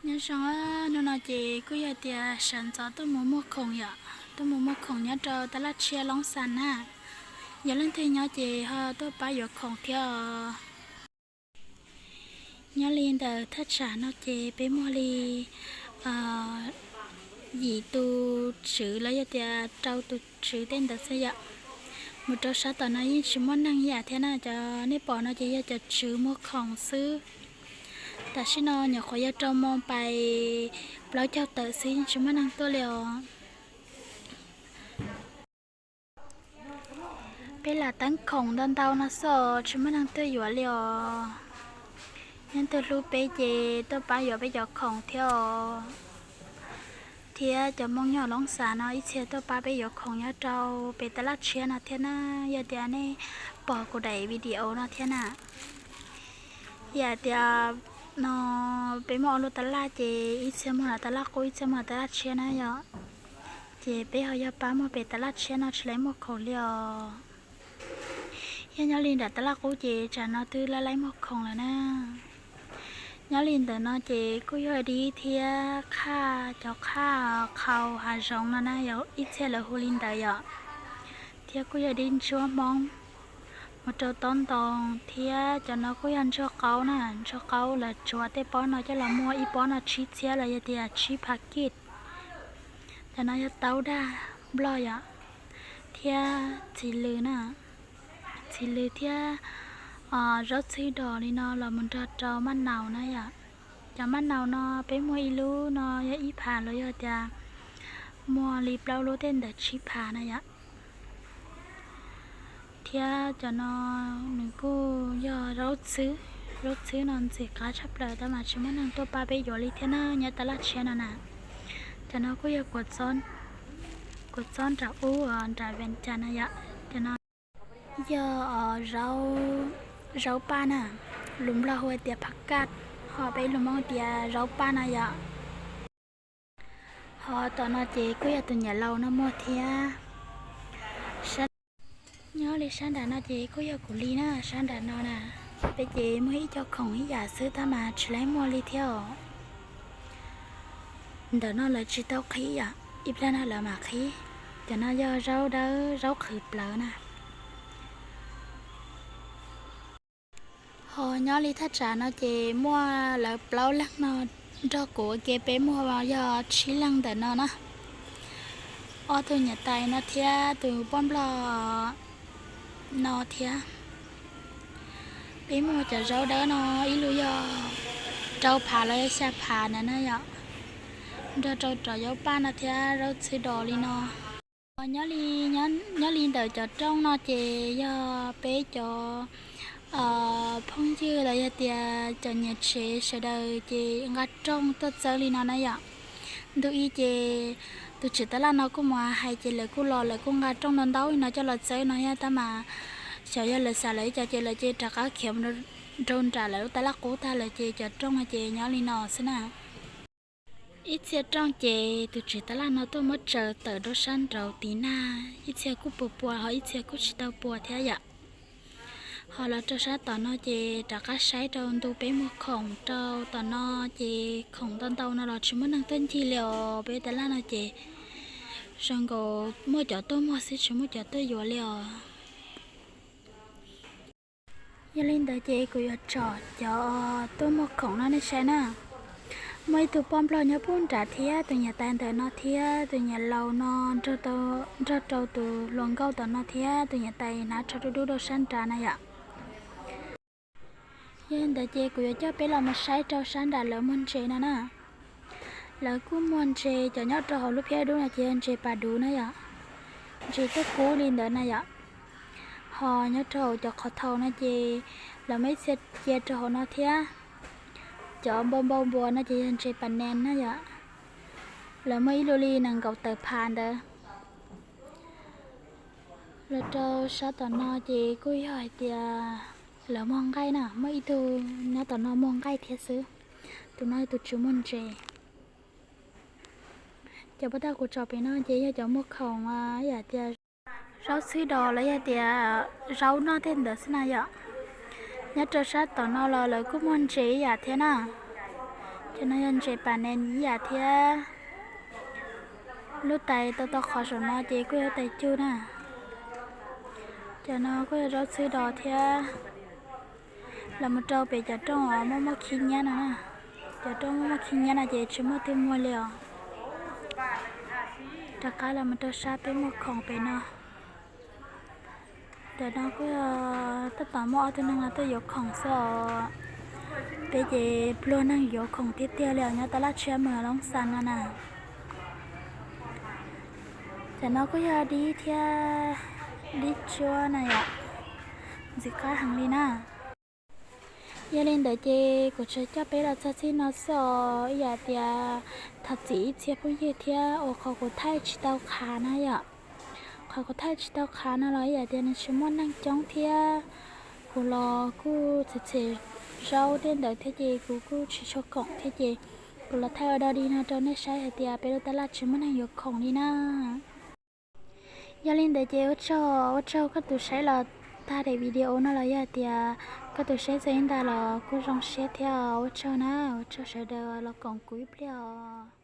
Nyob zoo, hnub no ces kuj yog tias sawv ntxov tuaj mus muag khoom yom, tuaj mus muag khoom nyob rau taj laj tshiab Loob Xas na. Yog leej twg nyob ces ho tuaj pab yuav khoom thiab os. Nyob li ntawm thaj tsam no ces peb muag li yim tus tswv los yog tias rau tus tswv tej ntawd xwb yom. Mus rau sab tom no yeej tsis muaj neeg ib yam thiab na, cov nej pom no ces yog cov tswv muag khoom xwb. Tam sim no nyuam qhuav yog rau moos pais plaub caug tawm xwb yeej tsis muaj neeg tuaj li os. Peb lam teeb khoom ntau ntau no xwb os, tsis muaj neeg tuaj yuav li os. Nyob twg hlub peb ces tuaj pab yuav peb cov khoom thiab os. Thiab cov Hmoob nyob Loob Xas no ib txhia tuaj pab peb yuav khoom nyob rau pem taj laj tshiab no thiab na, yog tias nej pom kuv daim video no thiab na. Yam tias no peb muaj ob lub taj laj ces ib txhia muag nram taj laj qub ib txhia muag nram taj laj tshiab na yom. Ces peb ho yog pab muag pem taj laj tshiab no tsis laib muag khoom li os. Yog nyob li nram taj laj qub ces tsam no twb laib laib muag khoom lawm na. Nyob li ntawm no ces kuj yog dib thiab qhaj, cov qhaj qhau hav zoov no na, yog ib txhia lawv hu li ntawd yom. Thiab kuj yog dib ntsuab Hmoob, mus rau tob ntoo thiab cov no kuj yog ntsuag qaub na, ntsuag qaub lawv tsuav tej pob no coj los muag ib pob no tsib txhiab los yog tias tsib phav kij. Cov no yog taub dag Nplog yom, thiab txiv lws na, txiv lws thiab zaub txhwb dos li no los mus nrog rau maj naus na yom. Cov maj naus no peb muag ib lub no yog ib phav los yog tias muag li plaub lub tej ntawd tsib phav na yom. Thiab cov no nws kuj yog zaub txhwb, zaub txhwb no ntxim qab tshaj plaws tab mas tsis muaj neeg tuaj pab peb yuav li thiab na nyob taj laj tshiab no na. Cov no kuj yog kuv txob nram ub nram Vees Cas na yom. Cov no yog zaub paj na, lus Nplog hu tias phav kaj, ho peb lus Hmoob tias zaub paj na yom. Ho tom no ces kuj yog tus niam laus no muag thiab. Nyob li sab nram no ces kuj yog kuv li na, sab nram no na, peb ces muag ib co khoom ib yam xwb tab mas tsis laib muag li thiab os. Ntawm no lawv tsis tau qhib yom, ib plag no lawv mam qhib. Cov no yog zaub dawb zaub qhwv plawv na. Ho nyob li thaj tsam no ces muaj lawv plaub leeg no nrog kuv ua ke peb muag yog tsib leeg ntawm no na. Ob tug niam tais no thiab tus poj nplog no thiab. Peb muag cov zaub dawb no ib lub yog rau phav los yog xya phav na na yom. Nrog rau cov zaub paj no thiab zaub txhwb dos li no. Nyob li ntawm cov rooj no ces yog peb cov phooj ywg los yog tias cov niam tsev sawv daws ces nqa rooj tuaj txawb li no na yom. Ntu ib ces tus tswv tab laj no kuj mus hais ces lawv kuj los lawv kuj nqa rooj ntau ntau li no coj los txawb no thiab tab mas xyov yog lawv xav lawv ib co ces lawv ces rov qab khiav mus rau nram lawv lub tab laj qub tag lawm ces cov rooj no ces nyob li no xwb na. Ib txhia rooj ces tus tswv tab laj no tuaj muab tsaws tawm rau sab nraud tiv nag, ib txhia kuj puas puas ho ib txhia kuj tsis tau puas thiab yom. Ho los rau sab tom no ces rov qab saib rau ntu peb muag khoom rau tom no ces khoom ntau ntau no los tsis muaj neeg tuaj ncig li os, peb tab laj no ces zoo nkaus muaj cov tuaj muag xwb tsis muaj cov tuaj yuav li os. Yog li ntawd ces kuv yuav tsom cov tuaj muag khoom no nej saib na. Muaj ib tug poj nplog nyob puag nrad thiab tus niam tais ntawm no thiab tus niam laus no nrog rau tus hluas nkauj tom no thiab tus niam tais hnav tsho dub dub rau sab nrad na yom. Yog li ntawd ces kuv yuav coj peb los mus saib rau sab nram lawv muag ntses no na. Lawv kuj muag ntses, cov nyob rau hauv lub phiab dub no ces yog ntses pas duv na yom. Ntses tuaj kub li ntawd na yom. Ho nyob rau hauv cov qhov thau no ces lawv muaj ib txhia cia rau hauv no thiab. Cov npau npau npua no ces yog ntses pas nees na yom. Lawv muaj ib lub li nees nkaum tawm phav ntawd. Los rau sab tom no ces kuj yog hais tias lawv muag nqaij na, muaj ib tug nyob tom no muag nqaij thiab xwb. Tus no yog tus tswv muag ntses. Cov pob tag kuv tsom pem no ces yog cov muag khoom yam tias zaub txhwb dos los yog tias zaub noj tej ntawd xwb na yom. Nyob rau sab tom no los lawv kuj muag ntses ib yam thiab na. Cov no yog ntses pas nees ib yam thiab. Lub tais tau tau qhov saum no ces kuj yog tais cug na. Cov no kuj yog zaub txhwb dos thiab. Los mus rau pem cov rooj uas muaj muaj khib nyiab no na. Cov rooj muaj muaj khib nyiab no ces tsis muaj twg muag li os. Rov qab los mus rau sab peb muag khoom pem no. Cov no kuj tab tom muaj ob tug neeg los tuaj yuav khoom xwb os. Peb ces pluag neeg yuav khoom tiag tiag li os, nyob tab laj tshiab mus Loob Xas no na. Cov no kuj yog dib thiab, dib tsuab na yom, ntxim qab heev li na. Yog li ntawd ces kuv tsuas coj peb los txog txij no xwb os, ib yam tias thov txim ib txhia phooj ywg thiab uas qhov kuv thaij tsis tau qhav na yom. Qhov kuv thaij tsis tau qhav no los ib yam tias nws tsis muaj neeg coob thiab kuv los kuj txhem txhem zaub tej ntawd thiab ces kuv kuj tsis tshua khoom thiab ces kuv los thaij ua dog dig no rau nej saib hais tias peb lub tab laj tsis muaj neeg yuav khoom li na. Yog li ntawd ces ua tsaug, ua tsaug koj tus saib los tag daim video no los yog hais tias koj tus saib txog ib ntag los kuj zoo siab thiab ua tsaug na, ua tsaug sawv daws los koom kuv ib pliag os.